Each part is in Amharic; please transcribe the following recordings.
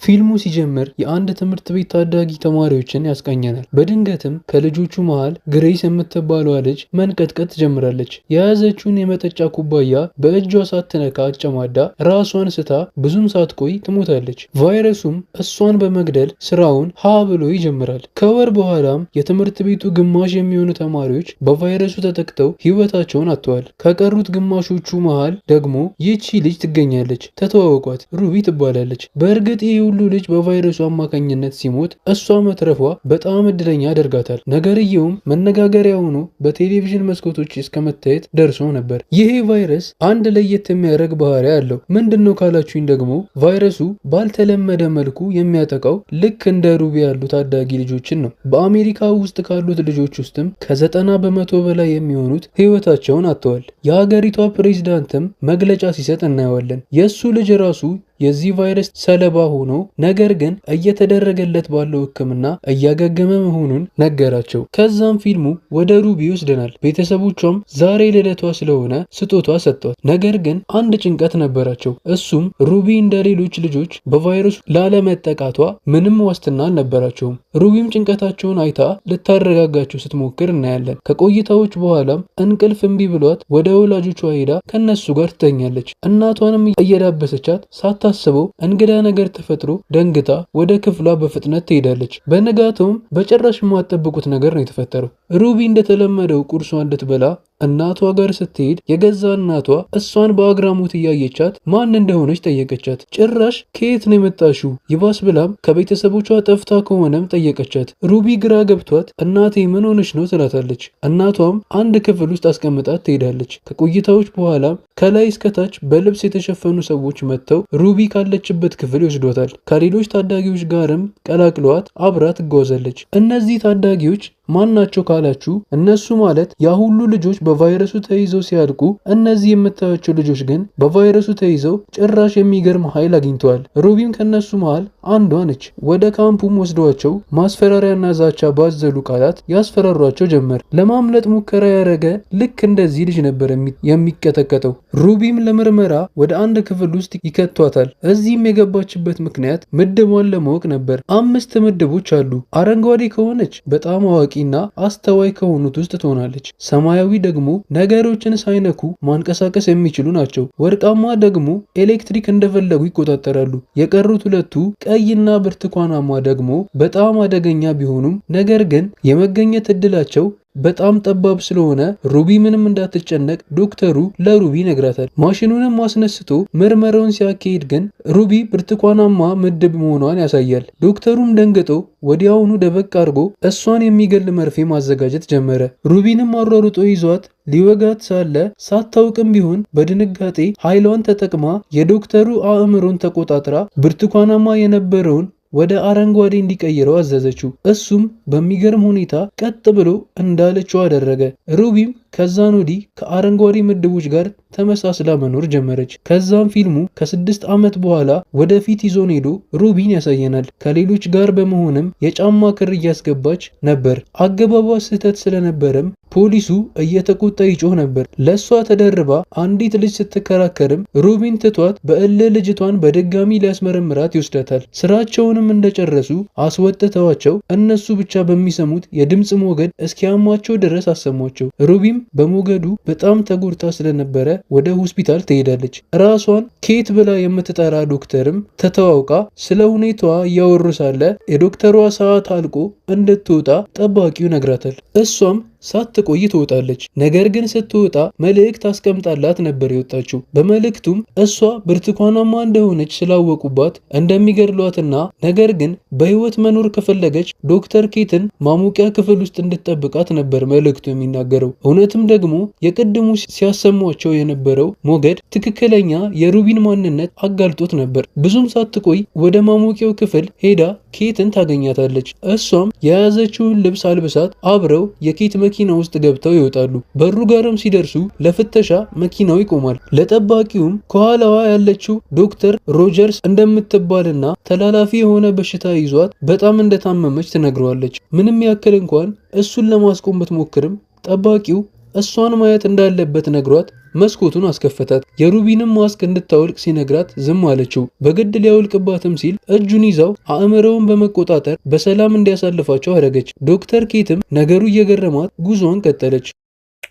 ፊልሙ ሲጀምር የአንድ ትምህርት ቤት ታዳጊ ተማሪዎችን ያስቃኘናል። በድንገትም ከልጆቹ መሃል ግሬስ የምትባለዋ ልጅ መንቀጥቀጥ ትጀምራለች። የያዘችውን የመጠጫ ኩባያ በእጇ ሳትነካ አጨማዳ ራሷን ስታ ብዙም ሳትቆይ ትሞታለች። ቫይረሱም እሷን በመግደል ስራውን ሀ ብሎ ይጀምራል። ከወር በኋላም የትምህርት ቤቱ ግማሽ የሚሆኑ ተማሪዎች በቫይረሱ ተጠቅተው ህይወታቸውን አጥተዋል። ከቀሩት ግማሾቹ መሃል ደግሞ ይህቺ ልጅ ትገኛለች። ተተዋወቋት፣ ሩቢ ትባላለች። በእርግጥ ይህ ሁሉ ልጅ በቫይረሱ አማካኝነት ሲሞት እሷ መትረፏ በጣም እድለኛ ያደርጋታል። ነገርየውም መነጋገሪያ ሆኖ በቴሌቪዥን መስኮቶች እስከ መታየት ደርሶ ነበር። ይሄ ቫይረስ አንድ ለየት የሚያደርግ ባህሪ አለው። ምንድን ነው ካላችሁኝ ደግሞ ቫይረሱ ባልተለመደ መልኩ የሚያጠቃው ልክ እንደ ሩቢ ያሉ ታዳጊ ልጆችን ነው። በአሜሪካ ውስጥ ካሉት ልጆች ውስጥም ከ90% በላይ የሚሆኑት ህይወታቸውን አጥተዋል። የሀገሪቷ ፕሬዚዳንትም መግለጫ ሲሰጥ እናየዋለን። የእሱ ልጅ ራሱ የዚህ ቫይረስ ሰለባ ሆኖ ነገር ግን እየተደረገለት ባለው ሕክምና እያገገመ መሆኑን ነገራቸው። ከዛም ፊልሙ ወደ ሩቢ ይወስደናል። ቤተሰቦቿም ዛሬ ልደቷ ስለሆነ ስጦታ ሰጥቷት፣ ነገር ግን አንድ ጭንቀት ነበራቸው። እሱም ሩቢ እንደ ሌሎች ልጆች በቫይረሱ ላለመጠቃቷ ምንም ዋስትና አልነበራቸውም። ሩቢም ጭንቀታቸውን አይታ ልታረጋጋቸው ስትሞክር እናያለን። ከቆይታዎች በኋላም እንቅልፍ እምቢ ብሏት ወደ ወላጆቿ ሄዳ ከነሱ ጋር ትተኛለች። እናቷንም እየዳበሰቻት ሳታስበው እንግዳ ነገር ተፈጥሮ ደንግጣ ወደ ክፍሏ በፍጥነት ትሄዳለች። በንጋታውም በጭራሽ የማትጠብቁት ነገር ነው የተፈጠረው። ሩቢ እንደተለመደው ቁርሷን እንድትበላ እናቷ ጋር ስትሄድ የገዛ እናቷ እሷን በአግራሞት እያየቻት ማን እንደሆነች ጠየቀቻት። ጭራሽ ከየት ነው የመጣሽው? ይባስ ብላም ከቤተሰቦቿ ጠፍታ ከሆነም ጠየቀቻት። ሩቢ ግራ ገብቷት እናቴ ምን ሆነች ነው ትላታለች። እናቷም አንድ ክፍል ውስጥ አስቀምጣት ትሄዳለች። ከቆይታዎች በኋላም ከላይ እስከታች በልብስ የተሸፈኑ ሰዎች መጥተው ሩቢ ካለችበት ክፍል ይወስዷታል። ከሌሎች ታዳጊዎች ጋርም ቀላቅለዋት አብራ ትጓዛለች። እነዚህ ታዳጊዎች ማን ናቸው ካላችሁ እነሱ ማለት ያ ሁሉ ልጆች በቫይረሱ ተይዘው ሲያልቁ፣ እነዚህ የምታያቸው ልጆች ግን በቫይረሱ ተይዘው ጭራሽ የሚገርም ኃይል አግኝተዋል። ሩቢም ከነሱ መሃል አንዷ ነች። ወደ ካምፑም ወስደዋቸው ማስፈራሪያና ዛቻ ባዘሉ ቃላት ያስፈራሯቸው ጀመር። ለማምለጥ ሙከራ ያደረገ ልክ እንደዚህ ልጅ ነበር የሚቀጠቀጠው። ሩቢም ለምርመራ ወደ አንድ ክፍል ውስጥ ይከቷታል። እዚህም የገባችበት ምክንያት ምድቧን ለማወቅ ነበር። 5 ምድቦች አሉ። አረንጓዴ ከሆነች በጣም አዋቂ እና አስተዋይ ከሆኑት ውስጥ ትሆናለች። ሰማያዊ ደግሞ ነገሮችን ሳይነኩ ማንቀሳቀስ የሚችሉ ናቸው። ወርቃማ ደግሞ ኤሌክትሪክ እንደፈለጉ ይቆጣጠራሉ። የቀሩት ሁለቱ ቀይና ብርቱካናማ ደግሞ በጣም አደገኛ ቢሆኑም ነገር ግን የመገኘት እድላቸው በጣም ጠባብ ስለሆነ ሩቢ ምንም እንዳትጨነቅ ዶክተሩ ለሩቢ ይነግራታል። ማሽኑንም አስነስቶ ምርመራውን ሲያካሂድ ግን ሩቢ ብርቱካናማ ምድብ መሆኗን ያሳያል። ዶክተሩም ደንግጦ ወዲያውኑ ደበቅ አድርጎ እሷን የሚገል መርፌ ማዘጋጀት ጀመረ። ሩቢንም አሯሩጦ ይዟት ሊወጋት ሳለ ሳታውቅም ቢሆን በድንጋጤ ኃይሏን ተጠቅማ የዶክተሩ አእምሮን ተቆጣጥራ ብርቱካናማ የነበረውን ወደ አረንጓዴ እንዲቀይረው አዘዘችው። እሱም በሚገርም ሁኔታ ቀጥ ብሎ እንዳለችው አደረገ። ሩቢም ከዛን ወዲህ ከአረንጓዴ ምድቦች ጋር ተመሳስላ መኖር ጀመረች። ከዛም ፊልሙ ከ6 ዓመት በኋላ ወደፊት ይዞን ሄዶ ሩቢን ያሳየናል። ከሌሎች ጋር በመሆንም የጫማ ክር እያስገባች ነበር። አገባቧ ስህተት ስለነበረም ፖሊሱ እየተቆጣ ይጮህ ነበር። ለሷ ተደርባ አንዲት ልጅ ስትከራከርም ሩቢን ትቷት በእልህ ልጅቷን በድጋሚ ሊያስመረምራት ይወስዳታል። ስራቸውንም እንደጨረሱ አስወጥተዋቸው እነሱ ብቻ በሚሰሙት የድምፅ ሞገድ እስኪያሟቸው ድረስ አሰሟቸው። ሩቢም በሞገዱ በጣም ተጎድታ ስለነበረ ወደ ሆስፒታል ትሄዳለች። ራሷን ኬት ብላ የምትጠራ ዶክተርም ተተዋውቃ ስለ ሁኔታዋ እያወሩ ሳለ የዶክተሯ ሰዓት አልቆ እንድትወጣ ጠባቂው ይነግራታል። እሷም ሳትቆይ ትወጣለች። ነገር ግን ስትወጣ መልእክት አስቀምጣላት ነበር የወጣችው። በመልእክቱም እሷ ብርቱካናማ እንደሆነች ስላወቁባት እንደሚገድሏትና ነገር ግን በህይወት መኖር ከፈለገች ዶክተር ኬትን ማሞቂያ ክፍል ውስጥ እንድትጠብቃት ነበር መልእክቱ የሚናገረው። እውነትም ደግሞ የቅድሙ ሲያሰሟቸው የነበረው ሞገድ ትክክለኛ የሩቢን ማንነት አጋልጦት ነበር። ብዙም ሳትቆይ ወደ ማሞቂያው ክፍል ሄዳ ኬትን ታገኛታለች። እሷም የያዘችውን ልብስ አልብሳት አብረው የኬት መኪና ውስጥ ገብተው ይወጣሉ። በሩ ጋርም ሲደርሱ ለፍተሻ መኪናው ይቆማል። ለጠባቂውም ከኋላዋ ያለችው ዶክተር ሮጀርስ እንደምትባልና ተላላፊ የሆነ በሽታ ይዟት በጣም እንደታመመች ትነግረዋለች። ምንም ያክል እንኳን እሱን ለማስቆም ብትሞክርም ጠባቂው እሷን ማየት እንዳለበት ነግሯት መስኮቱን አስከፈታት። የሩቢንም ማስክ እንድታወልቅ ሲነግራት ዝም አለችው። በግድ ሊያወልቅባትም ሲል እጁን ይዛው አእምሮውን በመቆጣጠር በሰላም እንዲያሳልፋቸው አደረገች። ዶክተር ኬትም ነገሩ እየገረማት ጉዞዋን ቀጠለች።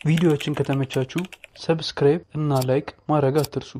ቪዲዮአችን ከተመቻችሁ subscribe እና like ማድረግ አትርሱ።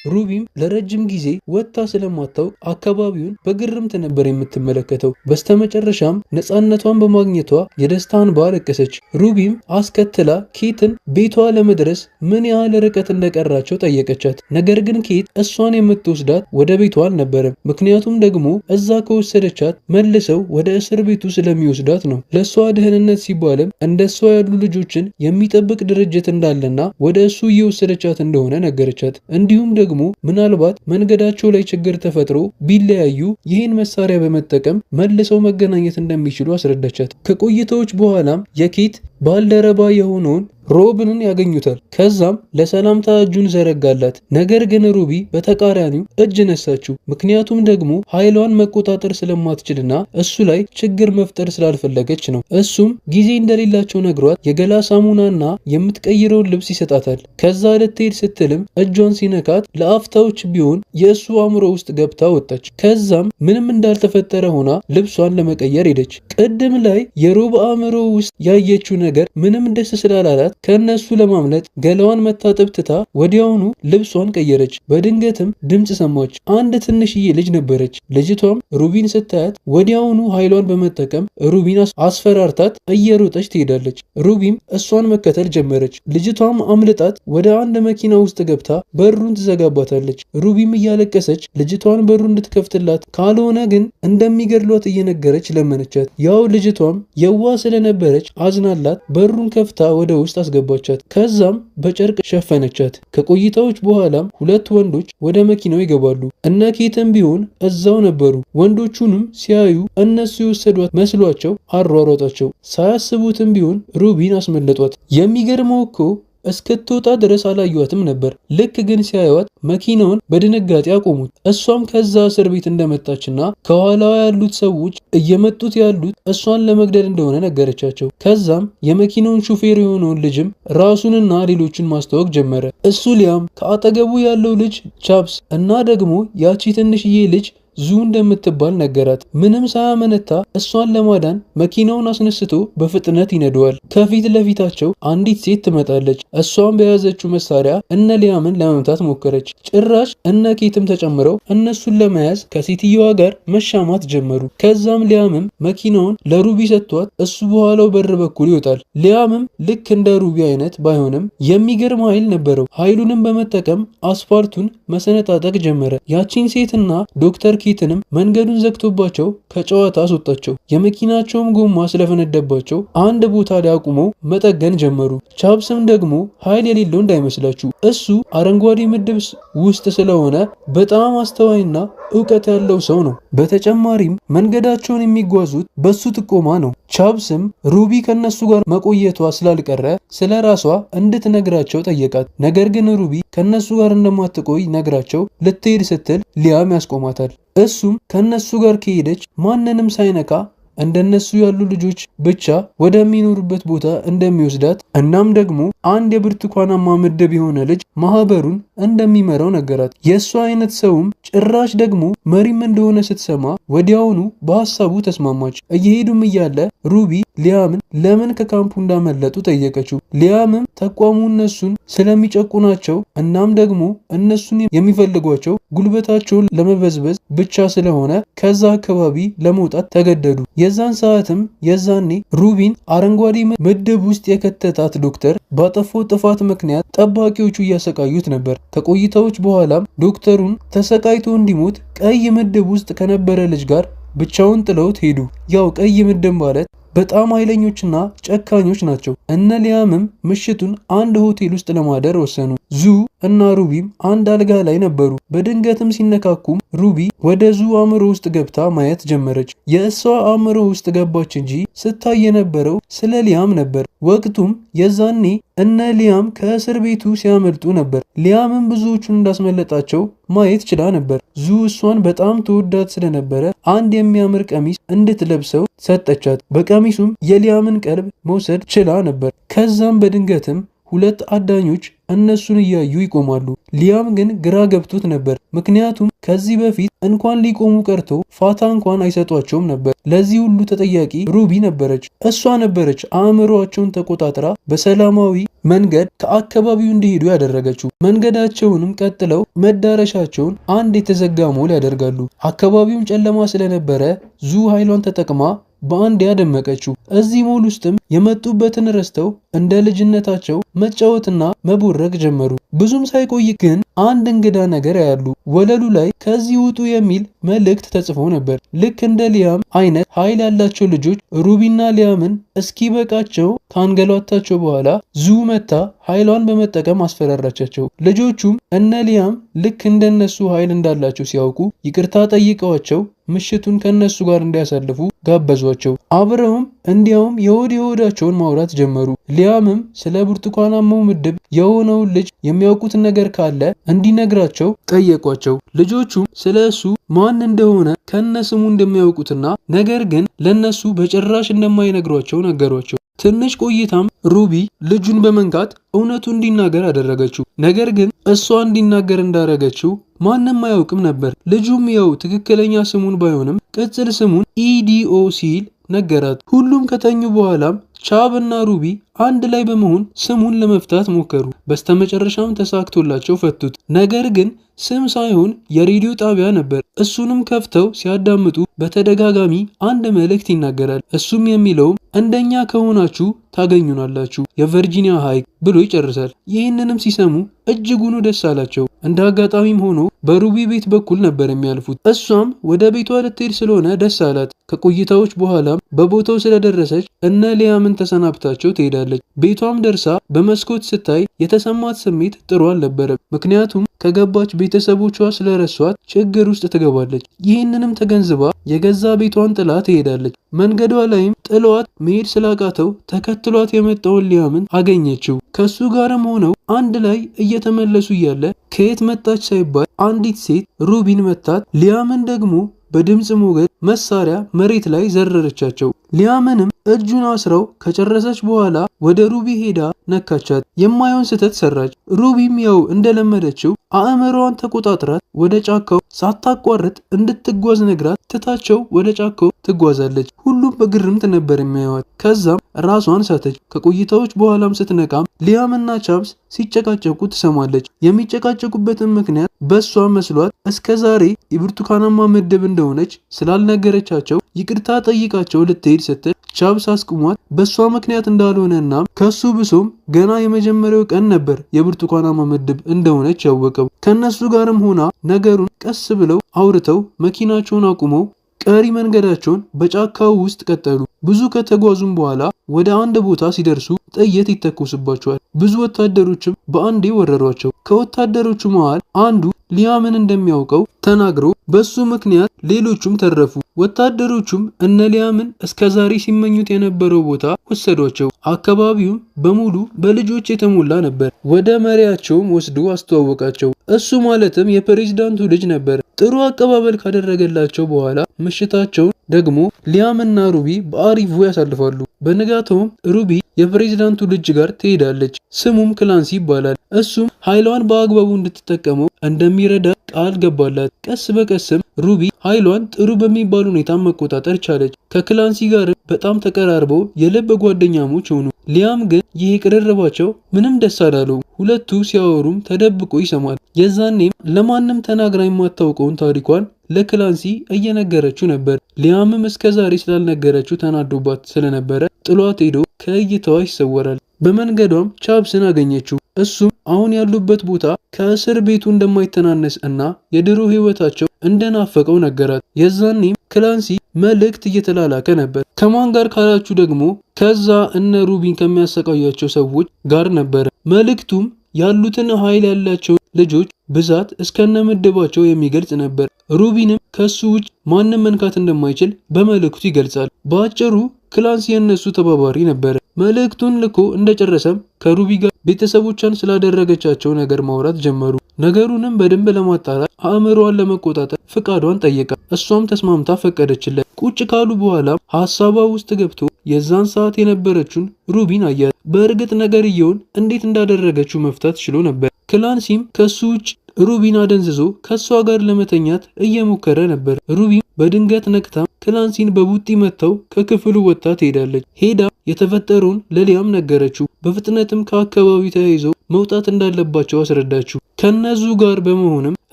ሩቢም ለረጅም ጊዜ ወጥታ ስለማታውቅ አካባቢውን በግርምት ነበር የምትመለከተው። በስተመጨረሻም ነፃነቷን በማግኘቷ የደስታ እንባ አለቀሰች። ሩቢም አስከትላ ኬትን ቤቷ ለመድረስ ምን ያህል ርቀት እንደቀራቸው ጠየቀቻት። ነገር ግን ኬት እሷን የምትወስዳት ወደ ቤቷ አልነበረም። ምክንያቱም ደግሞ እዛ ከወሰደቻት መልሰው ወደ እስር ቤቱ ስለሚወስዳት ነው። ለእሷ ደህንነት ሲባልም እንደሷ ያሉ ልጆችን የሚጠብቅ ድርጅት እንዳለና ወደ እሱ እየወሰደቻት እንደሆነ ነገረቻት። እንዲሁም ደግሞ ምናልባት መንገዳቸው ላይ ችግር ተፈጥሮ ቢለያዩ ይህን መሳሪያ በመጠቀም መልሰው መገናኘት እንደሚችሉ አስረዳቻት። ከቆይታዎች በኋላም የኬት ባልደረባ የሆነውን ሮብንን ያገኙታል። ከዛም ለሰላምታ እጁን ዘረጋላት። ነገር ግን ሩቢ በተቃራኒው እጅ ነሳችው። ምክንያቱም ደግሞ ኃይሏን መቆጣጠር ስለማትችልና እሱ ላይ ችግር መፍጠር ስላልፈለገች ነው። እሱም ጊዜ እንደሌላቸው ነግሯት የገላ ሳሙናና የምትቀይረውን ልብስ ይሰጣታል። ከዛ ልትሄድ ስትልም እጇን ሲነካት ለአፍታዎች ቢሆን የእሱ አእምሮ ውስጥ ገብታ ወጣች። ከዛም ምንም እንዳልተፈጠረ ሆና ልብሷን ለመቀየር ሄደች። ቅድም ላይ የሮብ አእምሮ ውስጥ ያየችው ነገር ምንም ደስ ስላላላት ከእነሱ ለማምለጥ ገላዋን መታጠብ ትታ ወዲያውኑ ልብሷን ቀየረች። በድንገትም ድምፅ ሰማች። አንድ ትንሽዬ ልጅ ነበረች። ልጅቷም ሩቢን ስታያት ወዲያውኑ ኃይሏን በመጠቀም ሩቢን አስፈራርታት እየሮጠች ትሄዳለች። ሩቢም እሷን መከተል ጀመረች። ልጅቷም አምልጣት ወደ አንድ መኪና ውስጥ ገብታ በሩን ትዘጋባታለች። ሩቢም እያለቀሰች ልጅቷን በሩን እንድትከፍትላት ካልሆነ ግን እንደሚገድሏት እየነገረች ለመነቻት። ያው ልጅቷም የዋህ ስለነበረች አዝናላት በሩን ከፍታ ወደ ውስጥ አስገባቻት። ከዛም በጨርቅ ሸፈነቻት። ከቆይታዎች በኋላም ሁለት ወንዶች ወደ መኪናው ይገባሉ። እነ ኬትም ቢሆን እዛው ነበሩ። ወንዶቹንም ሲያዩ እነሱ የወሰዷት መስሏቸው አሯሯጧቸው። ሳያስቡትም ቢሆን ሩቢን አስመለጧት። የሚገርመው እኮ እስክትወጣ ድረስ አላዩዋትም ነበር። ልክ ግን ሲያዩዋት መኪናውን በድንጋጤ አቆሙት። እሷም ከዛ እስር ቤት እንደመጣችና ከኋላዋ ያሉት ሰዎች እየመጡት ያሉት እሷን ለመግደል እንደሆነ ነገረቻቸው። ከዛም የመኪናውን ሹፌር የሆነውን ልጅም ራሱንና ሌሎችን ማስተዋወቅ ጀመረ። እሱ ሊያም፣ ከአጠገቡ ያለው ልጅ ቻፕስ እና ደግሞ ያቺ ትንሽዬ ልጅ ዙ እንደምትባል ነገራት። ምንም ሳያመነታ እሷን ለማዳን መኪናውን አስነስቶ በፍጥነት ይነደዋል። ከፊት ለፊታቸው አንዲት ሴት ትመጣለች። እሷን በያዘችው መሳሪያ እነ ሊያምን ለመምታት ሞከረች። ጭራሽ እነ ኬትም ተጨምረው እነሱን ለመያዝ ከሴትየዋ ጋር መሻማት ጀመሩ። ከዛም ሊያምም መኪናውን ለሩቢ ሰጥቷት እሱ በኋላው በር በኩል ይወጣል። ሊያምም ልክ እንደ ሩቢ አይነት ባይሆንም የሚገርም ኃይል ነበረው። ኃይሉንም በመጠቀም አስፋልቱን መሰነጣጠቅ ጀመረ። ያቺን ሴትና ዶክተር ኬትንም መንገዱን ዘግቶባቸው ከጨዋታ አስወጣቸው። የመኪናቸውም ጎማ ስለፈነደባቸው አንድ ቦታ ላይ አቁመው መጠገን ጀመሩ። ቻፕስም ደግሞ ኃይል የሌለው እንዳይመስላችሁ እሱ አረንጓዴ ምድብ ውስጥ ስለሆነ በጣም አስተዋይና እውቀት ያለው ሰው ነው። በተጨማሪም መንገዳቸውን የሚጓዙት በሱ ጥቆማ ነው። ቻፕስም ሩቢ ከነሱ ጋር መቆየቷ ስላልቀረ ስለ ራሷ እንድትነግራቸው ጠየቃት። ነገር ግን ሩቢ ከነሱ ጋር እንደማትቆይ ነግራቸው ልትሄድ ስትል ሊያም ያስቆማታል። እሱም ከነሱ ጋር ከሄደች ማንንም ሳይነካ እንደነሱ ያሉ ልጆች ብቻ ወደሚኖሩበት ቦታ እንደሚወስዳት እናም ደግሞ አንድ የብርቱካናማ ምድብ የሆነ ልጅ ማህበሩን እንደሚመራው ነገራት። የእሱ አይነት ሰውም ጭራሽ ደግሞ መሪም እንደሆነ ስትሰማ ወዲያውኑ በሀሳቡ ተስማማች። እየሄዱም እያለ ሩቢ ሊያምን ለምን ከካምፑ እንዳመለጡ ጠየቀችው። ሊያምም ተቋሙ እነሱን ስለሚጨቁናቸው እናም ደግሞ እነሱን የሚፈልጓቸው ጉልበታቸውን ለመበዝበዝ ብቻ ስለሆነ ከዛ አካባቢ ለመውጣት ተገደዱ። የዛን ሰዓትም የዛኔ ሩቢን አረንጓዴ ምድብ ውስጥ የከተታት ዶክተር ባጠፋው ጥፋት ምክንያት ጠባቂዎቹ እያሰቃዩት ነበር። ከቆይታዎች በኋላም ዶክተሩን ተሰቃይቶ እንዲሞት ቀይ ምድብ ውስጥ ከነበረ ልጅ ጋር ብቻውን ጥለውት ሄዱ። ያው ቀይ ምድብ ማለት በጣም ኃይለኞችና ጨካኞች ናቸው። እነ ሊያምም ምሽቱን አንድ ሆቴል ውስጥ ለማደር ወሰኑ። ዙ እና ሩቢም አንድ አልጋ ላይ ነበሩ። በድንገትም ሲነካኩም ሩቢ ወደ ዙ አእምሮ ውስጥ ገብታ ማየት ጀመረች። የእሷ አእምሮ ውስጥ ገባች እንጂ ስታይ የነበረው ስለ ሊያም ነበር። ወቅቱም የዛኔ እነ ሊያም ከእስር ቤቱ ሲያመልጡ ነበር። ሊያምም ብዙዎቹን እንዳስመለጣቸው ማየት ችላ ነበር። ዙ እሷን በጣም ተወዳት ስለነበረ አንድ የሚያምር ቀሚስ እንድትለብሰው ሰጠቻት። በቀሚሱም የሊያምን ቀልብ መውሰድ ችላ ነበር። ከዛም በድንገትም ሁለት አዳኞች እነሱን እያዩ ይቆማሉ። ሊያም ግን ግራ ገብቶት ነበር። ምክንያቱም ከዚህ በፊት እንኳን ሊቆሙ ቀርቶ ፋታ እንኳን አይሰጧቸውም ነበር። ለዚህ ሁሉ ተጠያቂ ሩቢ ነበረች። እሷ ነበረች አእምሯቸውን ተቆጣጥራ በሰላማዊ መንገድ ከአካባቢው እንዲሄዱ ያደረገችው። መንገዳቸውንም ቀጥለው መዳረሻቸውን አንድ የተዘጋ ሞል ያደርጋሉ። አካባቢውም ጨለማ ስለነበረ ዙ ኃይሏን ተጠቅማ በአንድ ያደመቀችው። እዚህ ሞል ውስጥም የመጡበትን ረስተው እንደ ልጅነታቸው መጫወትና መቦረቅ ጀመሩ። ብዙም ሳይቆይ ግን አንድ እንግዳ ነገር ያያሉ። ወለሉ ላይ ከዚህ ውጡ የሚል መልእክት ተጽፎ ነበር። ልክ እንደ ሊያም አይነት ኃይል ያላቸው ልጆች ሩቢና ሊያምን እስኪበቃቸው ካንገላታቸው በኋላ ዙ መታ ኃይሏን በመጠቀም አስፈራራቻቸው። ልጆቹም እነ ሊያም ልክ እንደነሱ ኃይል እንዳላቸው ሲያውቁ ይቅርታ ጠይቀዋቸው ምሽቱን ከነሱ ጋር እንዲያሳልፉ ጋበዟቸው። አብረውም እንዲያውም የሆድ የሆዳቸውን ማውራት ጀመሩ። ሊያምም ስለ ብርቱካናማው ምድብ የሆነውን ልጅ የሚያውቁት ነገር ካለ እንዲነግራቸው ጠየቋቸው። ልጆቹም ስለ እሱ ማን እንደሆነ ከነ ስሙ እንደሚያውቁትና ነገር ግን ለነሱ በጭራሽ እንደማይነግሯቸው ነገሯቸው። ትንሽ ቆይታም ሩቢ ልጁን በመንካት እውነቱ እንዲናገር አደረገችው። ነገር ግን እሷ እንዲናገር እንዳረገችው ማንም አያውቅም ነበር። ልጁም ያው ትክክለኛ ስሙን ባይሆንም ቅጽል ስሙን ኢዲኦ ሲል ነገራት። ሁሉም ከተኙ በኋላም ቻብ እና ሩቢ አንድ ላይ በመሆን ስሙን ለመፍታት ሞከሩ። በስተመጨረሻም ተሳክቶላቸው ፈቱት። ነገር ግን ስም ሳይሆን የሬዲዮ ጣቢያ ነበር። እሱንም ከፍተው ሲያዳምጡ በተደጋጋሚ አንድ መልእክት ይናገራል። እሱም የሚለውም እንደኛ ከሆናችሁ ታገኙናላችሁ፣ የቨርጂኒያ ሐይቅ ብሎ ይጨርሳል። ይህንንም ሲሰሙ እጅጉኑ ደስ አላቸው። እንደ አጋጣሚም ሆኖ በሩቢ ቤት በኩል ነበር የሚያልፉት። እሷም ወደ ቤቷ ልትሄድ ስለሆነ ደስ አላት። ከቆይታዎች በኋላም በቦታው ስለደረሰች እነ ሊያምን ተሰናብታቸው ትሄዳለች። ቤቷም ደርሳ በመስኮት ስታይ የተሰማት ስሜት ጥሩ አልነበረም። ምክንያቱም ከገባች ቤተሰቦቿ ስለረሷት ችግር ውስጥ ትገባለች። ይህንንም ተገንዝባ የገዛ ቤቷን ጥላ ትሄዳለች። መንገዷ ላይም ጥሏት መሄድ ስላቃተው ተከትሏት የመጣውን ሊያምን አገኘችው። ከሱ ጋርም ሆነው አንድ ላይ እየተመለሱ እያለ ከየት መጣች ሳይባል አንዲት ሴት ሩቢን መታት። ሊያምን ደግሞ በድምፅ ሞገድ መሳሪያ መሬት ላይ ዘረረቻቸው። ሊያምንም እጁን አስረው ከጨረሰች በኋላ ወደ ሩቢ ሄዳ ነካቻት። የማይሆን ስህተት ሰራች። ሩቢም ያው እንደለመደችው አእምሮዋን ተቆጣጥራት ወደ ጫካው ሳታቋርጥ እንድትጓዝ ነግራት ትታቸው ወደ ጫካው ትጓዛለች። ሁሉም በግርምት ነበር የሚያዩት። ከዛም ራሷን ሳተች። ከቆይታዎች በኋላም ስትነቃም ሊያምና ቻብስ ሲጨቃጨቁ ትሰማለች። የሚጨቃጨቁበትን ምክንያት በእሷ መስሏት እስከ ዛሬ የብርቱካናማ ምድብ እንደሆነች ስላልነገረቻቸው ይቅርታ ጠይቃቸው ልትሄድ ስትል ቻብስ አስቁሟት በእሷ ምክንያት እንዳልሆነና ከሱ ብሶም ገና የመጀመሪያው ቀን ነበር የብርቱካናማ ምድብ እንደሆነች ያወቀው። ከነሱ ጋርም ሆና ነገሩን ቀስ ብለው አውርተው መኪናቸውን አቁመው ቀሪ መንገዳቸውን በጫካው ውስጥ ቀጠሉ። ብዙ ከተጓዙም በኋላ ወደ አንድ ቦታ ሲደርሱ ጥይት ይተኮስባቸዋል። ብዙ ወታደሮችም በአንዴ ወረሯቸው። ከወታደሮቹ መሃል አንዱ ሊያምን እንደሚያውቀው ተናግሮ በሱ ምክንያት ሌሎቹም ተረፉ። ወታደሮቹም እነ ሊያምን እስከዛሬ ሲመኙት የነበረው ቦታ ወሰዷቸው። አካባቢውም በሙሉ በልጆች የተሞላ ነበር። ወደ መሪያቸውም ወስዶ አስተዋወቃቸው። እሱ ማለትም የፕሬዝዳንቱ ልጅ ነበር። ጥሩ አቀባበል ካደረገላቸው በኋላ ምሽታቸውን ደግሞ ሊያምና ሩቢ በአሪፉ ያሳልፋሉ። በንጋታውም ሩቢ የፕሬዝዳንቱ ልጅ ጋር ትሄዳለች። ስሙም ክላንሲ ይባላል። እሱም ኃይሏን በአግባቡ እንድትጠቀመው እንደሚረዳ ቃል ገባላት። ቀስ በቀስም ሩቢ ኃይሏን ጥሩ በሚባል ሁኔታ መቆጣጠር ቻለች። ከክላንሲ ጋር በጣም ተቀራርበው የልብ ጓደኛሞች ሆኑ። ሊያም ግን ይህ ቅርርባቸው ምንም ደስ አላለው። ሁለቱ ሲያወሩም ተደብቆ ይሰማል። የዛኔም ለማንም ተናግራ የማታውቀውን ታሪኳን ለክላንሲ እየነገረችው ነበር። ሊያምም እስከ ዛሬ ስላልነገረችው ተናዶባት ስለነበረ ጥሏት ሄዶ ከእይታዋ ይሰወራል። በመንገዷም ቻብስን አገኘችው። እሱም አሁን ያሉበት ቦታ ከእስር ቤቱ እንደማይተናነስ እና የድሮ ሕይወታቸው እንደናፈቀው ነገራት። የዛኔም ክላንሲ መልእክት እየተላላከ ነበር። ከማን ጋር ካላችሁ ደግሞ ከዛ እነ ሩቢን ከሚያሰቃያቸው ሰዎች ጋር ነበረ። መልእክቱም ያሉትን ኃይል ያላቸው ልጆች ብዛት እስከነምድባቸው የሚገልጽ ነበር። ሩቢንም ከሱ ውጭ ማንም መንካት እንደማይችል በመልእክቱ ይገልጻል። በአጭሩ ክላንሲ የነሱ ተባባሪ ነበረ። መልእክቱን ልኮ እንደጨረሰም ከሩቢ ጋር ቤተሰቦቿን ስላደረገቻቸው ነገር ማውራት ጀመሩ። ነገሩንም በደንብ ለማጣራት አእምሮዋን ለመቆጣጠር ፍቃዷን ጠየቃት። እሷም ተስማምታ ፈቀደችለት። ቁጭ ካሉ በኋላ ሀሳቧ ውስጥ ገብቶ የዛን ሰዓት የነበረችውን ሩቢን አያት። በእርግጥ ነገርየውን እንዴት እንዳደረገችው መፍታት ችሎ ነበር። ክላንሲም ከሱ ውጭ ሩቢን አደንዝዞ ከሷ ጋር ለመተኛት እየሞከረ ነበር። ሩቢን በድንገት ነቅታ ክላንሲን በቡጢ መታው ከክፍሉ ወጥታ ትሄዳለች። ሄዳ የተፈጠረውን ለሊያም ነገረችው። በፍጥነትም ከአካባቢው ተያይዘው መውጣት እንዳለባቸው አስረዳችው። ከነዙ ጋር በመሆንም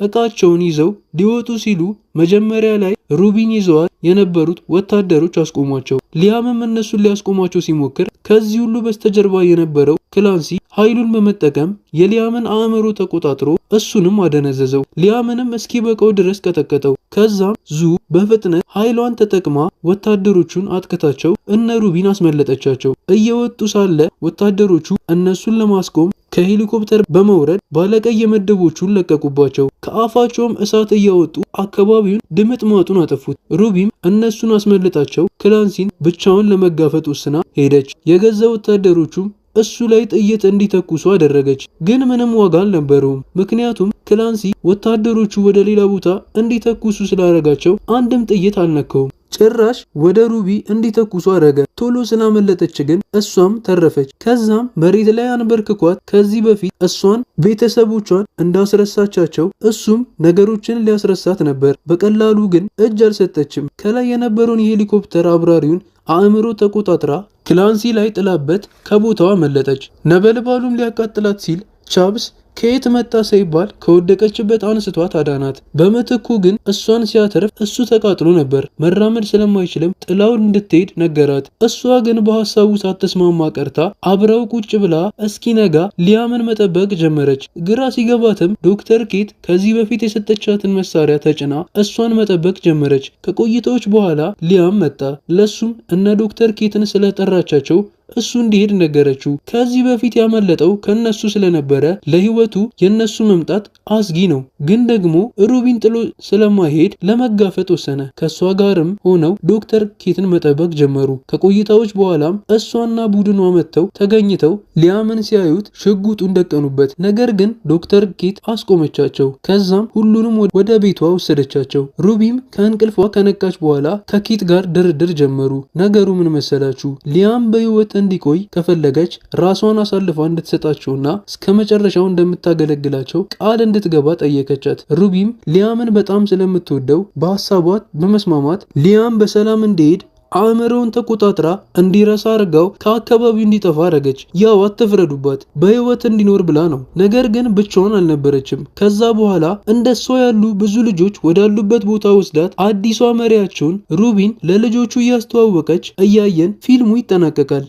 እቃቸውን ይዘው ሊወጡ ሲሉ መጀመሪያ ላይ ሩቢን ይዘዋት የነበሩት ወታደሮች አስቆሟቸው። ሊያምም እነሱን ሊያስቆሟቸው ሲሞክር ከዚህ ሁሉ በስተጀርባ የነበረው ክላንሲ ኃይሉን በመጠቀም የሊያምን አእምሮ ተቆጣጥሮ እሱንም አደነዘዘው። ሊያምንም እስኪበቃው ድረስ ቀጠቀጠው። ከዛም ዙ በፍጥነት ኃይሏን ተጠቅማ ወታደሮቹን አጥቅታቸው እነ ሩቢን አስመለጠቻቸው። እየወጡ ሳለ ወታደሮቹ እነሱን ለማስቆም ከሄሊኮፕተር በመውረድ ባለቀይ ምድቦቹን ለቀቁባቸው። ከአፋቸውም እሳት እያወጡ አካባቢውን ድምጥማጡን አጠፉት። ሩቢም እነሱን አስመልጣቸው ክላንሲን ብቻውን ለመጋፈጥ ወስና ሄደች። የገዛ ወታደሮቹም እሱ ላይ ጥይት እንዲተኩሱ አደረገች። ግን ምንም ዋጋ አልነበረውም። ምክንያቱም ክላንሲ ወታደሮቹ ወደ ሌላ ቦታ እንዲተኩሱ ስላደረጋቸው አንድም ጥይት አልነካውም። ጭራሽ ወደ ሩቢ እንዲተኩሱ አደረገ። ቶሎ ስላመለጠች ግን እሷም ተረፈች። ከዛም መሬት ላይ አንበርክኳት ከዚህ በፊት እሷን ቤተሰቦቿን እንዳስረሳቻቸው እሱም ነገሮችን ሊያስረሳት ነበር። በቀላሉ ግን እጅ አልሰጠችም። ከላይ የነበረውን የሄሊኮፕተር አብራሪውን አእምሮ ተቆጣጥራ ክላንሲ ላይ ጥላበት ከቦታው አመለጠች። ነበልባሉም ሊያቃጥላት ሲል ቻብስ ከየት መጣ ሳይባል ከወደቀችበት አንስቷት አዳናት። በምትኩ ግን እሷን ሲያተርፍ እሱ ተቃጥሎ ነበር። መራመድ ስለማይችልም ጥላው እንድትሄድ ነገራት። እሷ ግን በሀሳቡ ሳትስማማ ቀርታ አብረው ቁጭ ብላ እስኪነጋ ሊያምን መጠበቅ ጀመረች። ግራ ሲገባትም ዶክተር ኬት ከዚህ በፊት የሰጠቻትን መሳሪያ ተጭና እሷን መጠበቅ ጀመረች። ከቆይታዎች በኋላ ሊያም መጣ። ለሱም እነ ዶክተር ኬትን ስለጠራቻቸው እሱ እንዲሄድ ነገረችው። ከዚህ በፊት ያመለጠው ከነሱ ስለነበረ ለህይወቱ የነሱ መምጣት አስጊ ነው። ግን ደግሞ ሩቢን ጥሎ ስለማይሄድ ለመጋፈጥ ወሰነ። ከእሷ ጋርም ሆነው ዶክተር ኬትን መጠበቅ ጀመሩ። ከቆይታዎች በኋላም እሷና ቡድኗ መጥተው ተገኝተው ሊያምን ሲያዩት ሽጉጡን ደቀኑበት። ነገር ግን ዶክተር ኬት አስቆመቻቸው። ከዛም ሁሉንም ወደ ቤቷ ወሰደቻቸው። ሩቢም ከእንቅልፏ ከነቃች በኋላ ከኬት ጋር ድርድር ጀመሩ። ነገሩ ምን መሰላችሁ? ሊያም በህይወት እንዲቆይ ከፈለገች ራሷን አሳልፋ እንድትሰጣቸውና እስከ መጨረሻው እንደምታገለግላቸው ቃል እንድትገባ ጠየቀቻት። ሩቢም ሊያምን በጣም ስለምትወደው በሀሳቧ በመስማማት ሊያም በሰላም እንዲሄድ አእምሮውን ተቆጣጥራ እንዲረሳ አድርጋው ከአካባቢው እንዲጠፋ አረገች። ያው አትፍረዱባት፣ በህይወት እንዲኖር ብላ ነው። ነገር ግን ብቻዋን አልነበረችም። ከዛ በኋላ እንደሷ ያሉ ብዙ ልጆች ወዳሉበት ቦታ ወስዳት አዲሷ መሪያቸውን ሩቢን ለልጆቹ እያስተዋወቀች እያየን ፊልሙ ይጠናቀቃል።